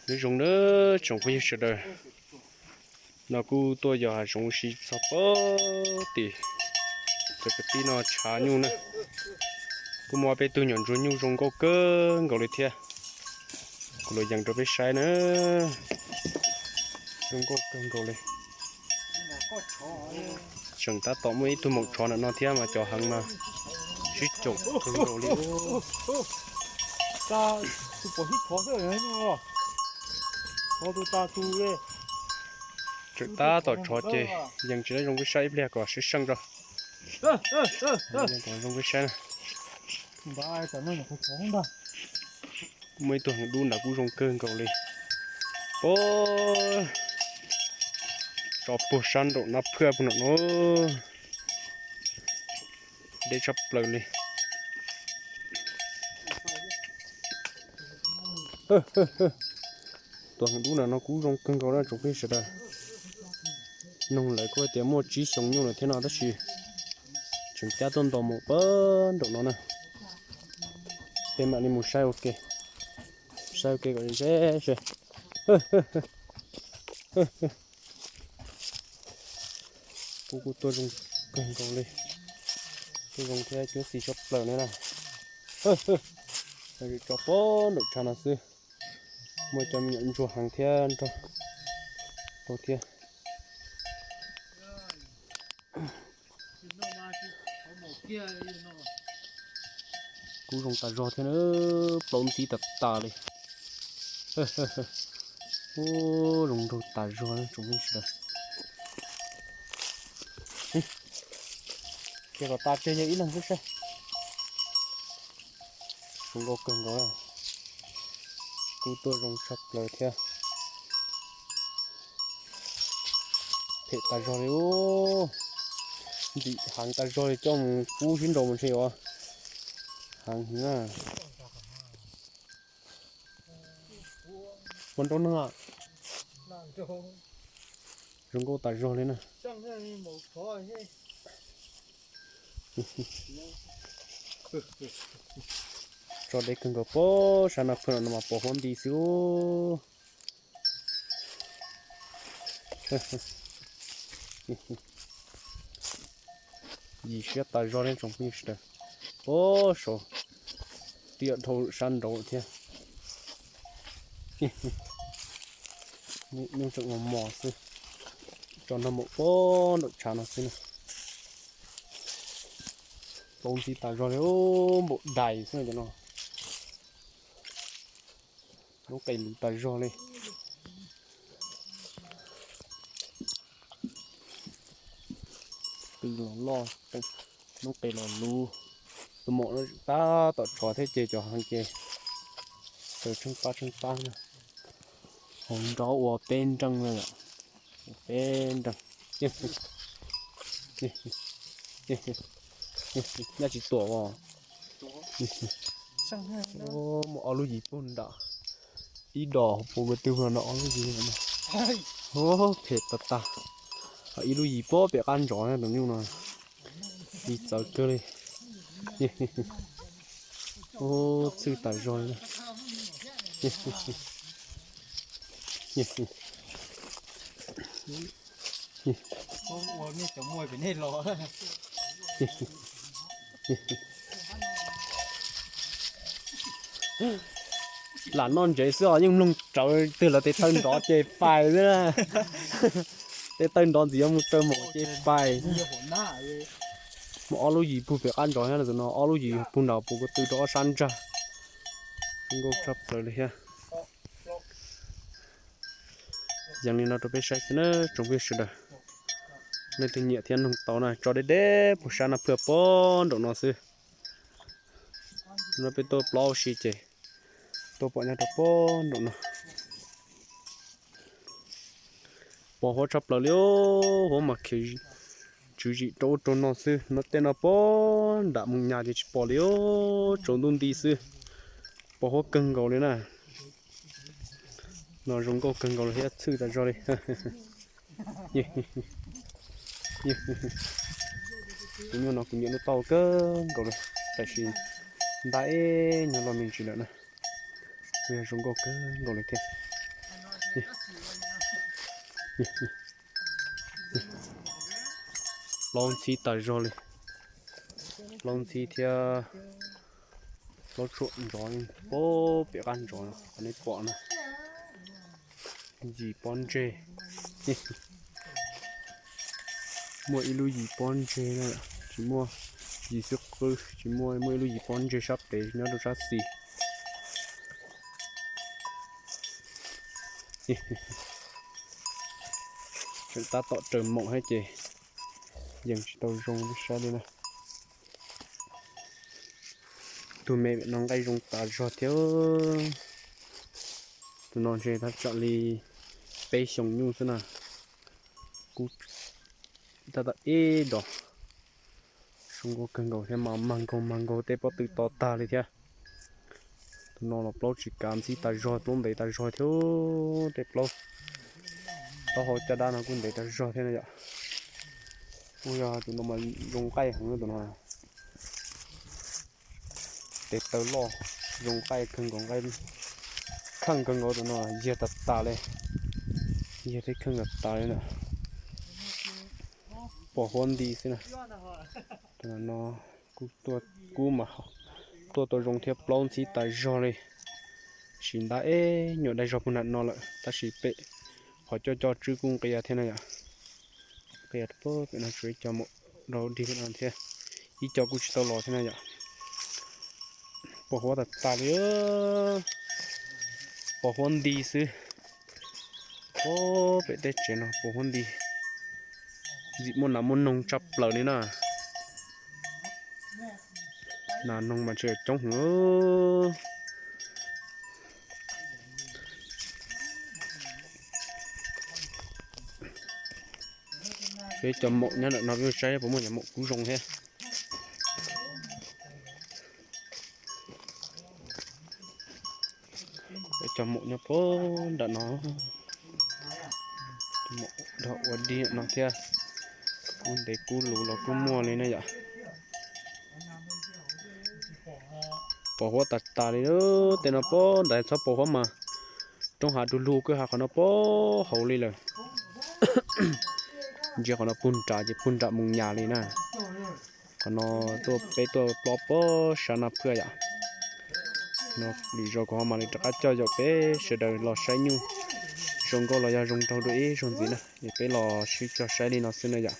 Nyob zoo na tsoom phooj ywg sawv daws, no kuj tuaj yos hav zoov ua si txog pem tim cov kwv tij no tshav nyuj na. Kuj muaj peb tug nyuam ntsuag nyuj zoo nkauj kawg nkaus li thiab. Kuv los yees rau peb saib na. Zoo nkauj kawg nkaus li. Tseem tab tom muaj ib tug maum tshov ntawm no thiab mas cov heev mas sib caum kawg nkaus li. Tseem tab tom tshov ces yees tsis tau zoo peb saib ib pliag kom sib seej tso. Kom zoo peb saib na. Muaj ib tug heev dub nrad kuj zoo kawg nkaus li. Puag, tso puag sab nraum Nab Phwj puag nram no. Deb tshaj plaws li. Tus heev dub nrad no kuj zoo kawg nkaus na tsoom phooj ywg sawv daws. Noog lawv kuj hais tias muaj tsib xyoos nyuj lawm thiab no tab sis tseem cab tuaj nto mus puag nraum no na. Peb mam li mus saib ua ke, saib ua ke kom ze ze. Kuj kuj tuaj zoo kawg nkaus li, tuaj zoo thiab cuab xis tshaj plaws li na. Tso puag nraum tshav no xwb, muaj cov me nyuam ntsuag heev thiab nrog tau thiab. Kuj zoo tas zog thiab na, plaub ntxib tas tas li. Ub, zoo nraug tas zog tsoom phooj ywg sawv daws. Ces kom tas tseg yog ib leeg xwb saib. Zoo nkauj kawg nkaus, kuj tuaj zoo tshaj plaws thiab. Phem tas zog li ub, ntxim heev tas zog li, coj mus kub sib nraus mus ntshe yuav heev heev na. Ua nraug neeg, zoo nkauj tas zog li na. Tso deb kawg nkaus, puag sab Nab Phwj no mas pos huab nti xwb. Yim siab tas zog li tsoom phooj ywg sawv daws. Puag saud, twb yuav dhau sab nraud thiab. Nyuj tseem mos mos xwb, tso nrog mus puag nraum tshav no xwb na. Plaub ntxib tas zog li, npaum dais xwb no. Noob qes luv tas zog li. Tw los loj, noob qes los luv. Tus maum no tab tom tshov thiab ces cov heev ces taws tsheej pab tsheej pab na. Hauv nraud ua peb nreej na, ua peb nreej. Nyaj tsis tuam os. Muaj ob lub yim puag nram, ib dos puag ko tw no, ob lub yim no. Phem tas tas. Ib lub yim puag pem qab ntsov na tus nyuj no. Yim txawv kawg li. Txhwj tas zog li. Lam noj ntsev xwb os, yeej mloog rawv twg lawv tes taw nrov ces pais xwb na. Tes taw nrov ntxiv yuav mus raws maum ces pais. Muaj ob lub yim puag pem qab ntsov thiab no, ob lub yim puag nram puag ko tw rau ob sab ntsag. Zoo nkauj tshaj plaws li thiab. Yees li no rau peb saib xwb na tsoom phooj ywg sawv daws. Leej twg nyiam thiab noog tau na, tso deb deb puag sab Nab Phwj puag nraum no xwb. No peb tuaj plaub ua si ces tuaj pom nyob rau puag nraum no. Pos huab tshaj plaws li, huab mas khiav tswv zim rau ub rau no xwb no, tej no puag nram Moos Nyas ces tsis pom li, tsaus ntuj nti xwb. Pos huab kawg nkaus li na. No zoo nkauj kawg nkaus li thiab txhwj tas zog li. Tus nyuj no kuv nyiam lub taub hau kawg nkaus li, tam sim ntab ib nyuag lo me ntsis lawm na. Kuj yog zoo nkauj kawg nkaus li thiab. Plaub ntxhib tas zog li, plaub ntxhib thiab plaub tshuam ntsov, pem qab ntsov qhov nej pom na. Yim pob ntseg, muaj ib lub yim pob ntseg na, tsis muaj, yim xwb qwb tsis muaj, muaj ib lub yim pob ntseg sab pem nyob rau sab xis. Tseem tab tom raws maum thiab ces yeej tsis tau zoo li saib li na. Tus me no nqaij zoo tas zog thiab. Tus no ntshe thaj tsam li peb xyoos nyuj xwb na. Kub tab tom ib dos. Zoo nkauj kawg nkaus thiab mas mag nkaug mag nkaug tej pob tw to tag li thiab. Tus no los plaub tsis kav ntxhib tas zog, plaub ntev tas zog thiab. Tej plaub taub hau caj dab no kuj ntev tas zog thiab na yom. Kuj yog tus no mas zoo nqaij heev tus no. Tes taw loj, zoo nqaij kawg nkaus, nqaij kheej kawg nkaus tus no, yiag tas tas li, yiag thiab kheej tas tas li na. Pom huab nti xwb na. Tus no kuj tuaj, kub mas tuaj tau zoo thiab, plaub ntxhib tas zog li. Sim ntab eb nyuam dai zog puag nram no lawm tab sis pem qhov coj coj tswb kuj nqia thiab na yom. Nqia pem no tshuav ib co maum rau dig no thiab, ib co kuj tsis tau los thiab na yom. Pos huab tas tas li, pos huab nti xwb. Pem tej tsev no pos huab nti, ntxim muaj nas muaj noog tshaj plaws li na. Nas noog mas tseem coob heev. Ib co maum nyob ntawm no peb saib puas muaj cov maum kub zoo thiab. Cov maum nyob puag nram no, maum ua dig no thiab, kub ntev kub luv los kuj muaj li na yom. Pos huab tas tas li, tej no puag nram txhob pos huab mas roob hav du lug kwj ha qhov no puag hauv li lawm. Ntsia qhov no puag nram ces puag nram mus nyas li na. Qhov no tuaj peb tuaj plob puag sab Naj Phwj yom. No lwm zaus kuv ho mam li rov qab coj yaum peb sawv daws los saib nyuj zoo nkauj los yog zoo nraug dua ib zaug ntxiv na, es peb los sib cog saib li no xwb na yom.